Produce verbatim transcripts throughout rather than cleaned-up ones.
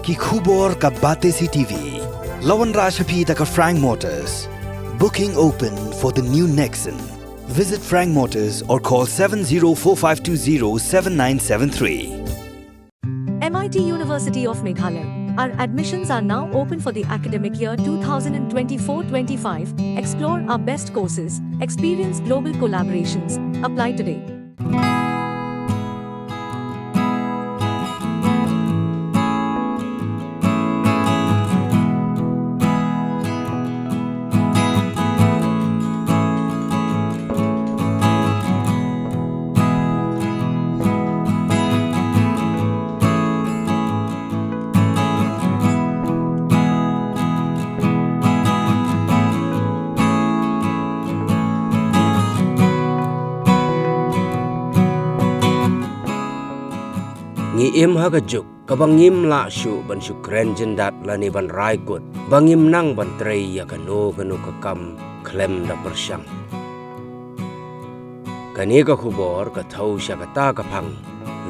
Ki khubor ka Batesi T V. La wanrah sha phi da ka Frank Motors. Booking open for the new Nexon. Visit Frank Motors or call seven zero four five two zero seven nine seven three. M I T University of Meghalaya. Our admissions are now open for the academic year two thousand twenty-four twenty-five. Explore our best courses, experience global collaborations. Apply today. Ngi im ha ka juk kaba ngim lah shuh ban shu kren jyndat lane ban rai kut, ba ngim nang ban trei ïa kano kano ka kam khlem da pyrshang. Kane ka khubor ka thew sha kata ka phang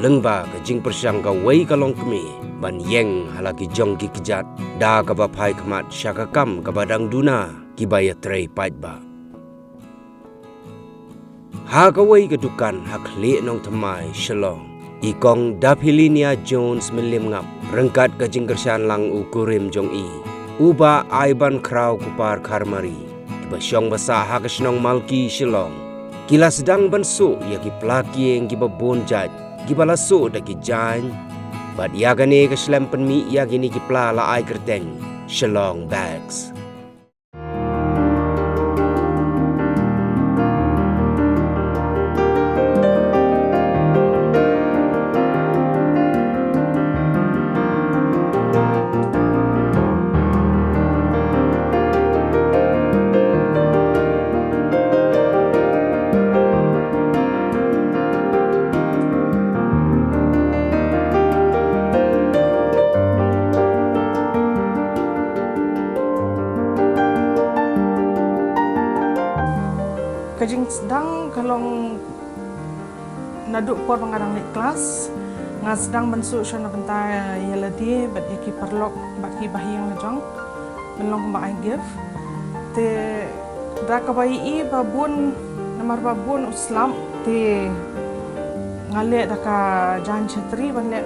lyngba ka jingpyrshang kawei ka longkmie ban ïeng ha la ki jong ki kjat da kaba phai khmat sha ka kam kaba dang duna kiba ïatrei paidbah. Ha kawei ka dukan ha khlieh Nongthymmai, Shillong, i Kong Daphilinia Jones Mynliem Ngap, ryngkat ka jingkyrshan lang u kurim jong i, u Bah Aiban Khraw Kupar Kharmari, kiba shong ba sah ha ka shnong Malki, Shillong, ki la sdang ban suh ïa ki pla kieng kiba bun jait, kiba la suh da ki jaiñ. Bad ïa kane ka shlem pynmih ïa kine ki pla la ai kyrteng Shillong Bags. Ka jingsdang ka long naduh por ba nga dang leit klas, nga sdang ban suh shuwa na bynta ïa lade bad ïa ki paralok bad ki bahaïing la jong, ban long kumba ai gift. Te da kaba ïohi ba bun, namar ba bun u slap, te nga leh da ka jaiñ chhatri ban leh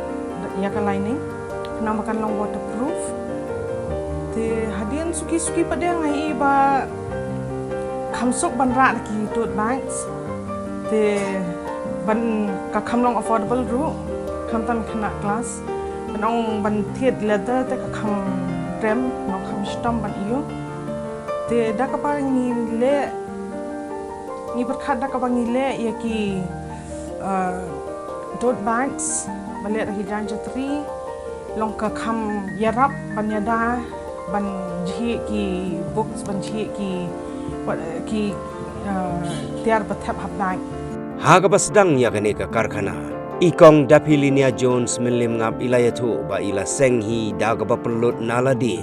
ïa ka lining, khnang ba kan long waterproof. Te hadien suki suki pat de nga ïohi ba kham suk ban rah da ki tote bags. Te ban ka kham long affordable ruh, khamtam khynnah klas. Ban ong ban thied leather te ka kham rem, long kham shitom ban ïoh. Te da kaba ngi leh, ngi pyrkhat da kaba ngi leh ïa ki, uh, tote bags, ba leh da ki jaiñ chhatri, long ka kham ïarap ban ïada, ban jhieh ki books, ban jhieh ki, wat, ki, uh, tiar ba thep ha bag. Ha kaba sdang ïa kane ka karkhana, i Kong Daphilinia Jones Mynliem Ngap i la ïathuh ba i la seng hi da kaba pynlut na lade.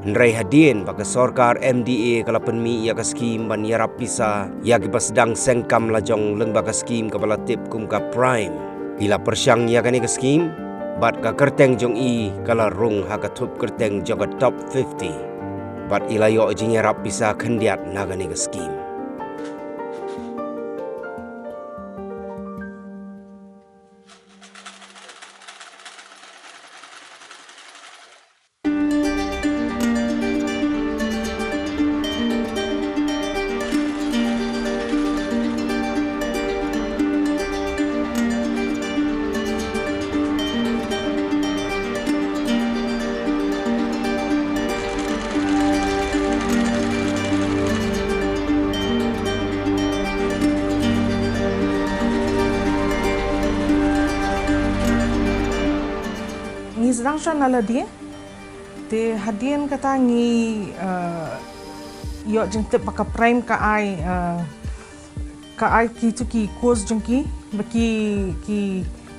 Hynrei hadien ba ka sorkar M D A ka la pynmih ïa ka skhim ban ïarap pisa ïa kiba sdang seng kam la jong lyngba ka skhim kaba la tip kum ka PRIME, i la pyrshang ïa kane ka skhim, bad ka kyrteng jong i ka la rung ha ka thup kyrteng jong ka top fifty. Bad i la ïoh jingïarap pisa khyndiat na kane ka skhim. Ngi sdang shuwa na lade. Te hadien kata ngi, eh, ïoh jingtip ba ka PRIME ka ai, eh, ka ai kito ki course jong ki, ba ki, ki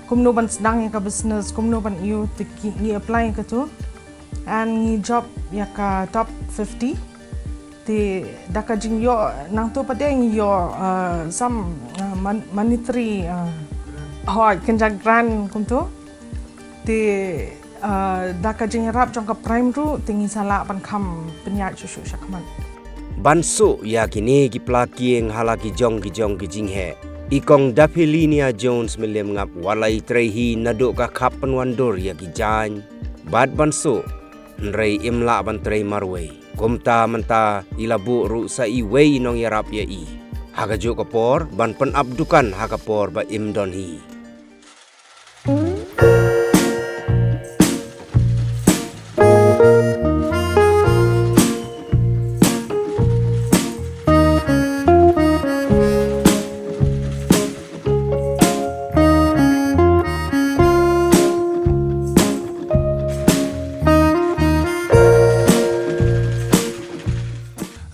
kumno ban sdang ïa ka business, kumno ban ïoh, te ki, ngi apply ïa kato. And ngi jop ïa ka top fifty. Te da ka jingïoh nangto pat de ngi ïoh, uh, some, uh, mon-, monetary, uh, hooid, kynja grant kumto. Te Ah, da ka jingïarap jong ka Prime ruh te ngin sa lah ban kham pynïaid shuh shuh shakhmat. Ban suh ïa kine ki pla kieng ha la ki jong ki jong ki jingheh, i Kong Daphilinia Jones Mylliem Ngap wat la i trei hi naduh ka khap pynwandur ïa ki jaiñ bad ban suh, hynrei im lah ban trei marwei. Kumta mynta i la buh ruh sa iwei i nongïarap ïa i ha kajuh ka por ban pynap dukan ha ka por ba im don hi.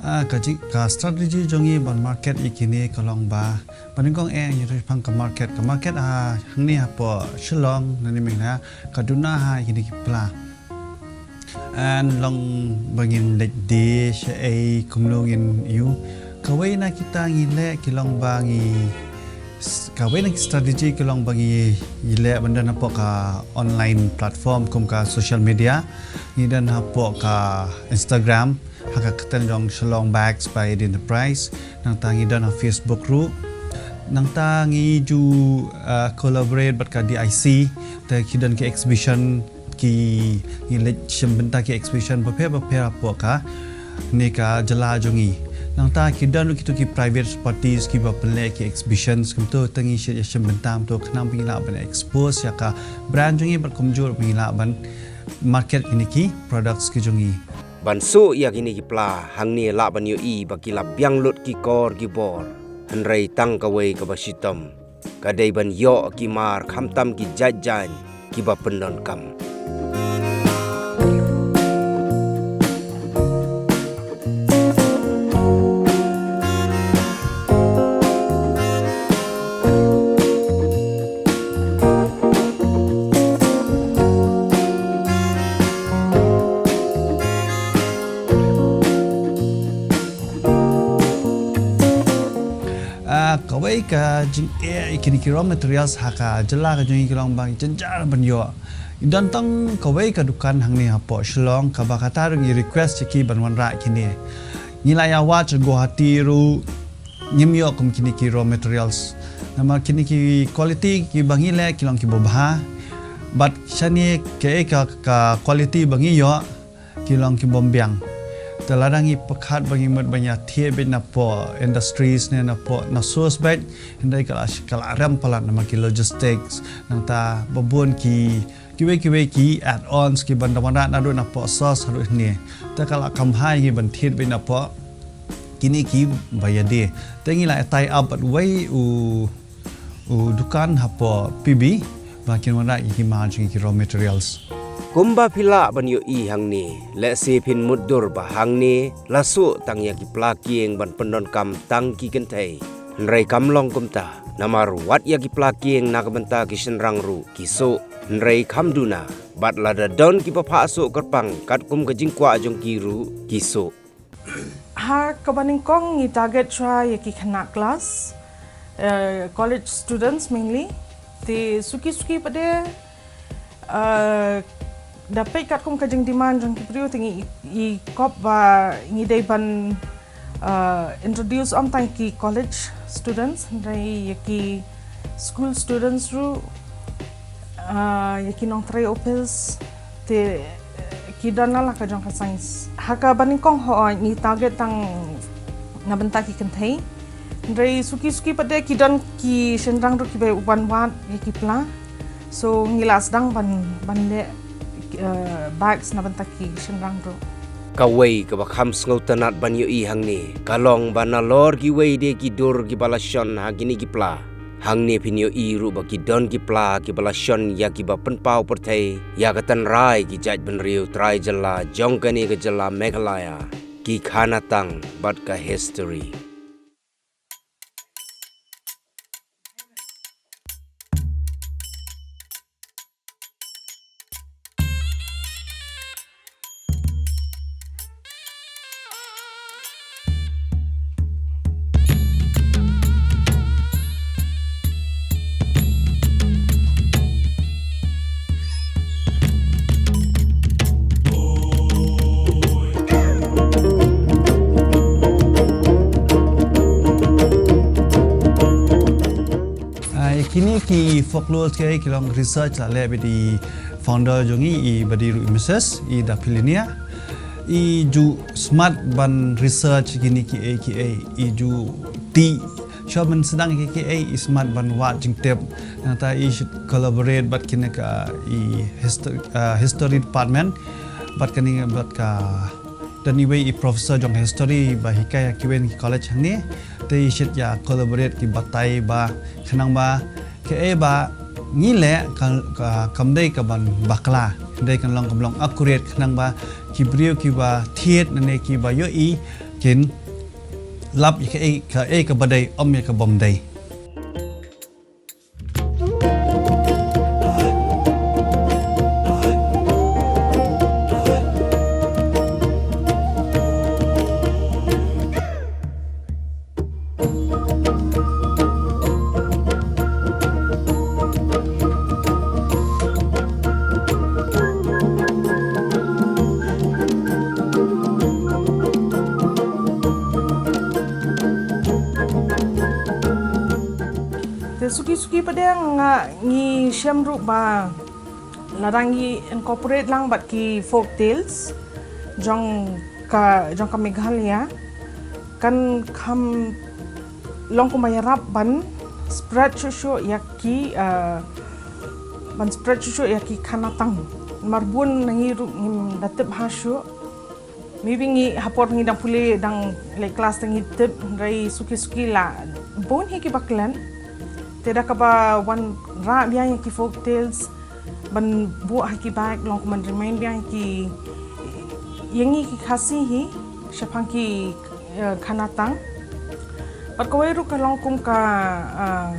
Ah, ka jing, ka strategy jong ngi ban market ïa kine ka long ba, ba nyngkong eh ngi ri pang ka market, ka market ha hangne hapoh Shillong, nangne Meghalaya, ka duna ha ïa kine ki pla. And long ba ngin leit die shaei kumno ngin ïoh. Kawei na kita ngi leh ki long ba ngi s-, kawei na ki strategy ki long ba ngi, ngi leh ban don hapoh ka online platform kum ka social media. Ngi don hapoh ka Instagram ha ka kyrteng jong Shillong Bags by Eden Enterprise. Nangta ngi don ha Facebook ruh. Nangta ngi ju, uh, collaborate bad ka D I C. Te ki don ki exhibition, ki, ngi leit shim bynta ki exhibition bapher bapher hapoh kane ka jylla jong ngi. Nangta ki don ruh kito ki private parties kiba pynleh ki exhibitions kumto, te ngi shim, shim bynta kumto khnang ba ngi lah ban expose ïa ka brand jong ngi bad kumjuh ba ngi lah ban market kine ki products ki jong ngi. Ban suh ïa kine ki pla hangne lah ban ïohi ba ki la biang lut ki kor ki bor. Hynrei tang kawei kaba shitom ka dei ban ïoh ki mar khamtam ki jait jaiñ kiba pyndonkam. Ah, kawei ka jingeh ïa kine ki raw materials ha ka jylla ka jong ngi ki long ba ngi jynjar ban ïoh. Don tang kawei ka dukan hangne hapoh Shillong kaba kata ruh ngi request ïa ki ban wanrah kine. Ngi la ïa wad sha Guwahati ruh ngim ïoh kum kine ki raw materials. Namar kine ki quality kiba ngi leh ki long kiba bha. Bad shane kaei ka, ka quality ba ngi ïoh ki long ki bym biang. Te lada ngi pyrkhat ba ngi mut ban ïa thied beit napoh industries ne napoh na source beit, hynrei ka la, ka la rem palat namar ki logistics, nangta ba bun ki, kiwei kiwei ki add-ons kiban da wanrah naduh napoh source haduh hangne. Te ka la kham bha ïa ngi ban thied beit napoh kine kiba ïadei. Te ngi la tie up bad uwei u u dukan hapoh P B ba kin wanrah ïa ki mar jong ki raw materials. Kumba phi lah ban ïohi hangne, lehse phin mutdur ba hangne la suh tang ïa ki pla kieng ban pyndonkam tang ki kynthei. Hynrei kam long kumta, namar wat ïa ki pla kieng na ka bynta ki shynrang ruh ki suh. Hynrei kham duna, bad lada don kiba phah suh kyrpang katkum ka jingkwah jong ki ruh ki suh. Ha kaba nyngkong ngi target shuwa ïa ki khynnah klas, eh, college students mainly. Te suki suki pat de, eh, da peit katkum ka jingdemand jong ki briew te ngi i kop ba ngi dei ban, eh, introduce ym tang ki college students, hynrei ïa ki school students ruh, ah, ïa ki nongtrei office, te, eh, ki don la ka jong ka science. Ha kaba nyngkong hooid ngi target tang na bynta ki kynthei. Hynrei suki suki pat de ki don ki shynrang ruh kiba wan wad ïa ki pla. So ngi la sdang ban, ban leh, eh, bags na bynta ki shynrang ruh. Kawei kaba kham sngewtynnat ban ïohi hangne ka long ba nalor kiwei de ki dur kiba la shon ha kine ki pla. Hangne phin ïohi ruh ba ki don ki pla kiba la shon ïa kiba pynpaw pyrthei ïa ka tynrai ki jaitbynriew trai jylla jong kane ka jylla Meghalaya, ki khanatang bad ka history. Kine ki folklore ki, ki long research la leh bad i founder jong ngi, i ba dei ruh i Missus, i Daphilinia. I ju smat ban research kine ki, ki, i ju ti shuwa ban sdang ki, ki, i smat ban wad jingtip. Nangta i should collaborate bad kine ka i history, uh, history department. Bad kane bad ka don iwei i professor jong history ba hikai ha kiwei ki college hangne. Te i should ïa collaborate ki batai ba khnang ba kaei ba ngi leh ka, ka, kam dei ka ban bakla, dei kan long kam long accurate, khnang ba ki briew ki ba thied ne ki ba ïohi kin lap ïa kaei, kaei ka ba dei, ym ïa ka bym dei. Te suki suki pat nga ngi shem ruh ba lada ngi incorporate lang bad ki folk tales jong ka, jong ka Meghalaya, kan kham long kumba ïarap ban spread shuh shuh ïa ki, uh, ban spread shuh shuh ïa ki khanatang. Namar bun na ngi ruh ngim da tip ha shuh. Maybe ngi ha por ngi dang pule dang leh class dang ngi tip, hynrei suki suki la bun hi ki ba klet. Te da kaba wanrah biang ïa ki folk tales ban buh ha ki bag, long kumba remind biang ki ïa ngi ki Khasi hi shaphang ki, eh, khanatang. Bad kawei ruh ka long kum ka, eh,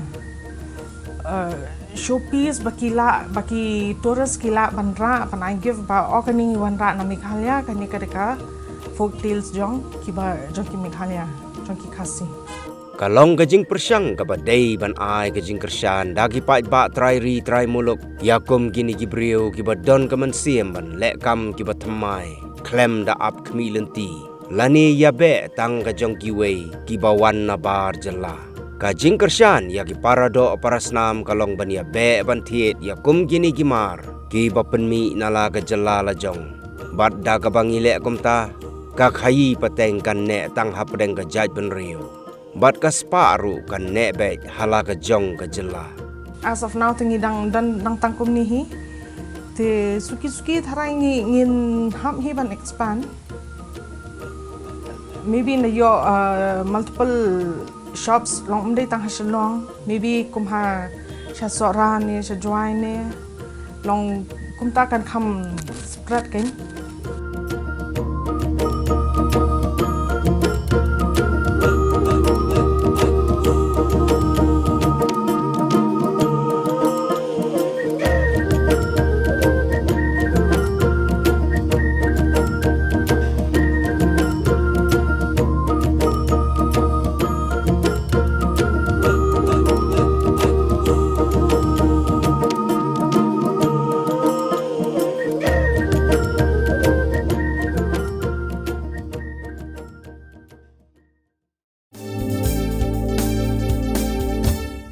eh, showpiece ba ki lah, ba ki tourist ki lah ban rah, ban ai gift ba, oh, kane ngi wanrah na Meghalaya, kane ka dei ka folk tales jong ki ba, jong ki Meghalaya, jong ki Khasi. Ka long ka jingpyrshang kaba dei ban ai ka jingkyrshan da ki paidbah trai ri trai muluk ïa kum kine ki briew ki ba don ka mynsiem ban leh kam ki ba thymmai khlem da ap khmih lynti lane ïa beh tang ka jong kiwei ki ba wan na bar jylla. Ka jingkyrshan ïa ki para doh para snam ka long ban ïa beh ban thied ïa kum kine ki mar ki ba pynmih na la ka jylla la jong. Bad da kaba ngi leh kumta, ka khaïi pateng kan neh tang hapdeng ka jaitbynriew. Bad ka spah ruh kan neh beit ha la ka jong ka jylla. As of now te ngi dang, dang, dang tang kumne hi. Te suki suki tharai ngi, ngin hap hi ban expand. Maybe na ïoh, uh, multiple shops, long ym dei tang ha Shillong. Maybe kum ha sha Sohra ne, sha Jowai ne. Long kumta kan kham spread kein.